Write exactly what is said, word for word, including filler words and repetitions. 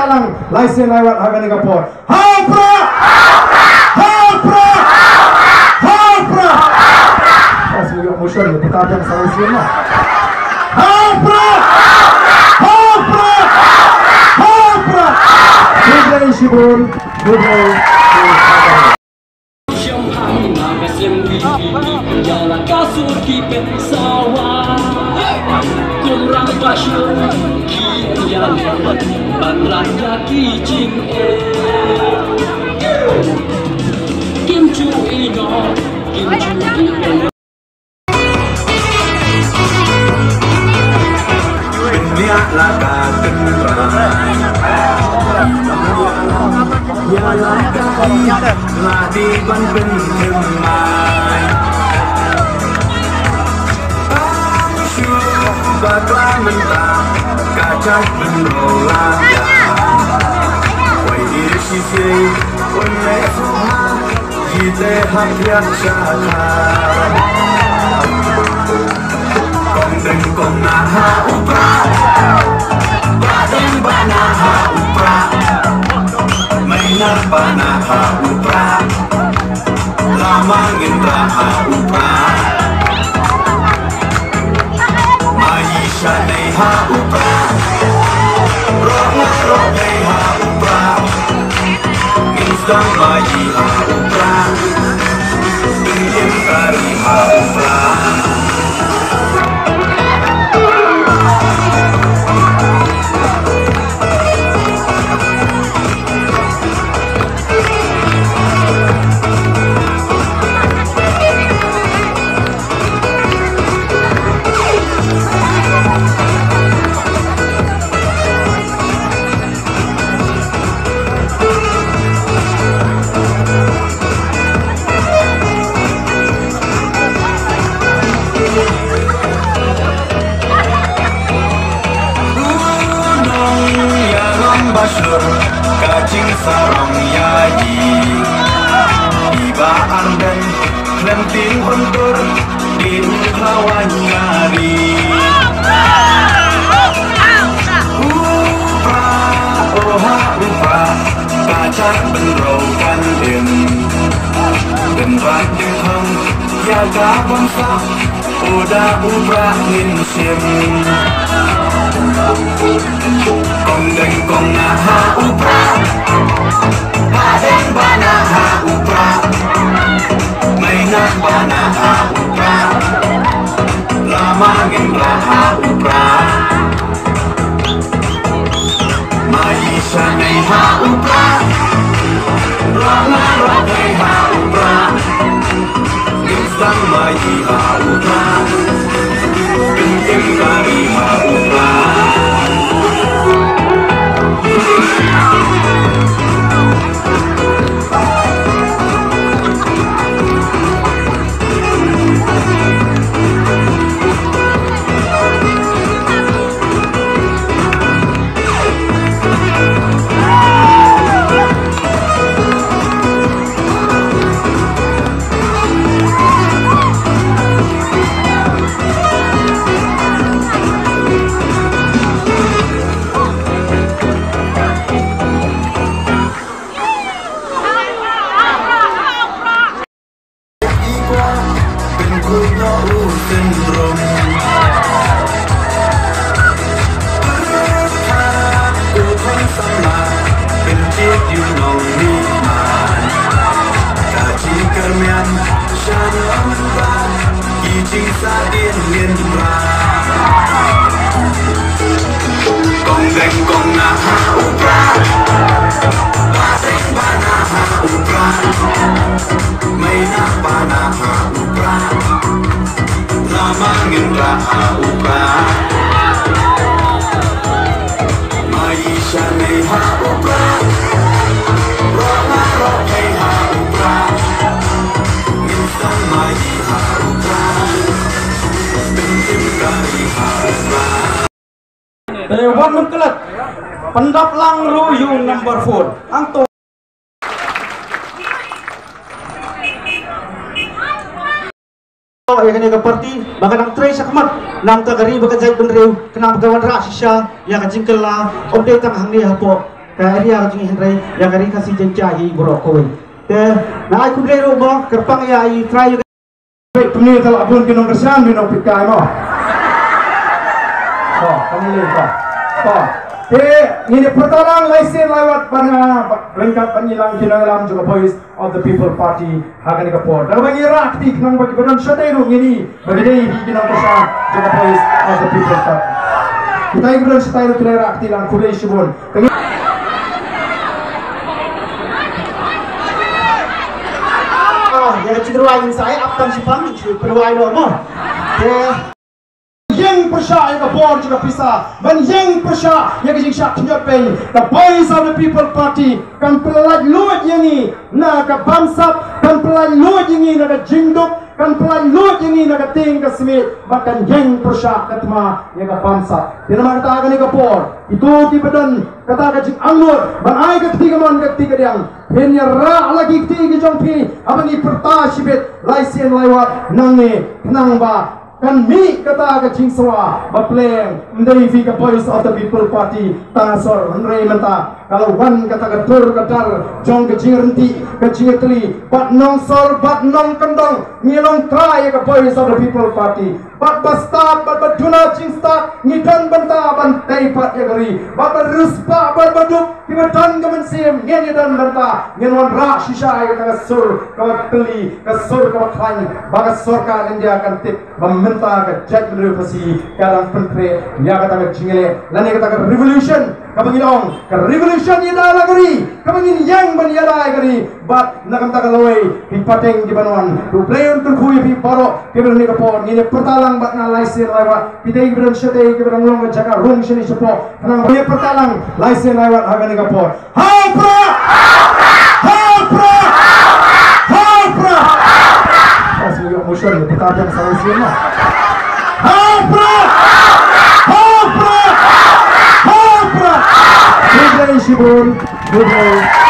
Tang lai sien lai wat ha kane ka por. Ha u Prah! Ha u Prah! Ha u Prah! Ka shu ïoh motion ïa pynta biang sa lai sien ma. Ha u Prah! Ha u Prah! Ha u Prah! Khublei shibun. Khublei. Shem hang na ka sem ki ki ki, ïa la ka sur ki pynsawa. Kum rang ba shu ki ïa la ban rang ïa ki jingeh. Kim ju ïoh, kim ju ïoh. Bniah la ka tynrai. Ïa la ka ri la dei ban pynthymmai. Tang shu bakla mynta ka jaitbynriew la ïaid. Wai ïa shisha un leh shuh ha. Ki te hap ïa shakha. Kong Deng kong nah ha u Prah. Bah Deng bah nah ha u Prah. Mei nah bah nah ha u Prah. Lama ngin rah ha u Prah. Ma-i shanei ha u Prah. Roh nga roh dei ha u Prah. Ngin sdang ma-i ha u Prah. Ngin im kari ha u Prah. Nong ïalam ba shlur ka jingsarong ïa i. I Bah Ardent khlem tieng un tur, i u khlaw wan ïa ri. U Prah, oh ha u Prah, ka jaitbynriew kan im. Tynrai tynkhong ïa ka bamsap, u da u Prah ngin shim. Kong Deng kong nah ha u Prah. Bah Deng bah nah ha u Prah. Mei nah bah nah ha u Prah. Lama ngin rah ha u Prah. Ma-i shanei ha u Prah. Roh nga roh dei ha u Prah. Ngin sdang ma-i ha u Prah. Ngin im kari ha u Prah. Kong Deng kong nah ha u Prah. Bah Deng bah nah ha u Prah. Mei nah bah nah ha u Prah. Lama ngin rah ha u Prah. Ma-i shanei ha u Prah. Roh nga roh dei ha u Prah. Ngin sdang ma-i ha u Prah. Ngin im kari ha u Prah. Te wan nym klet. Pyndap lang ruh ïa u number four. Hangto. Ïa kane ka party ba ka nang trei shakhmat na ka bynta ka ri bad ka jaitbynriew, khnang ba kan wanrah shisha ïa ka jingkylla, ym dei tang hangne hapoh ka area ka jinghynrei ïa ka Ri Khasi Jaiñtia hi baroh kawei. Te nga ai khublei ruh mo, kyrpang ïa i trai ïa ka. Peit kumne te la bun ki nongkyrshan, ki nongpeitkai mo. To, kane lei to. To. Te ngin ïa pyrta lang lai sien lai wat ban nga ryngkat ban ïalang ki nongïalam jong ka Voice of the People Party ha kane ka por. Da kaba ngi rah kti khnang ba kiba don shatai ruh ngin ïohi ba ki dei hi ki nongkyrshan jong ka Voice of the People Party. Kita kiba don shatai ruh ki la rah kti lang, khublei shibun. Ah, ïa ka jingrwai ngin sa ai ap tang shipang, shu pynrwai noh mo. Te ïeng pyrshah ïa ka bor jong ka pisa, ban ïeng pyrshah ïa ka jingshah khñiot peng. Ka Voice of the People Party kan pyllait luid ïa ngi na ka bamsap, kan pyllait luid ïa ngi na ka jingduk, kan pyllait luid ïa ngi na ka tieng ka smiej, bad kan ïeng pyrshah ka thma ïa ka bamsap. Te namar kata kane ka por, kito kiba don kata ka jingangnud ban ai ka kti kamon ka kti kadiang, phin ïa rah la ki kti ki jong phi haba ngi pyrta shibit lai sien lai wat nangne, khnang ba kan mih kata ka jingsawa ba pleng. Ym dei phi ka Voice of the People Party tang ha sor, hynrei mynta ka la wan kata ka dur ka dar jong ka jingryntih, ka jingïatylli bad nongsor bad nongkyndong. Ngi long trai ïa ka Voice of the People Party. Bad ba stad bad ba duna jingstad ngi don bynta ban tei pat ïa ka ri. Bad ba riewspah bad ba duk kiba don ka mynsiem ngin ïa don bynta, ngin wanrah shisha ïa kata ka sur kaba tylli, ka sur kaba khlaiñ, ba ka sorkar India kan tip ba mynta ka jaitbynriew Khasi ka dang pynkhreh ïa kata ka jingïaleh lane kata ka revolution kaba ngi ong ka revolution ïada la ka ri, kaba ngin ïeng ban ïada ïa ka ri. Bad na ka bynta ka lawei, ki pateng kiba wan, U Blei un kyrkhu ïa phi baroh kiba don ha kane ka por. Ngin ïa pyrta lang bad nga lai sien lai wat, ki dei kiba don shatei, kiba don long ka jaka rung shane shapoh, khnang ba ngin ïa pyrta lang lai sien lai wat ha kane ka por. Ha u Prah! Ha u Prah! Ha u Prah! Pas ngi ïoh motion, ngi pyrta biang sa lai sien lah. Ha u Prah! Ha u Prah! Ha u Prah! Khublei shibun, khublei.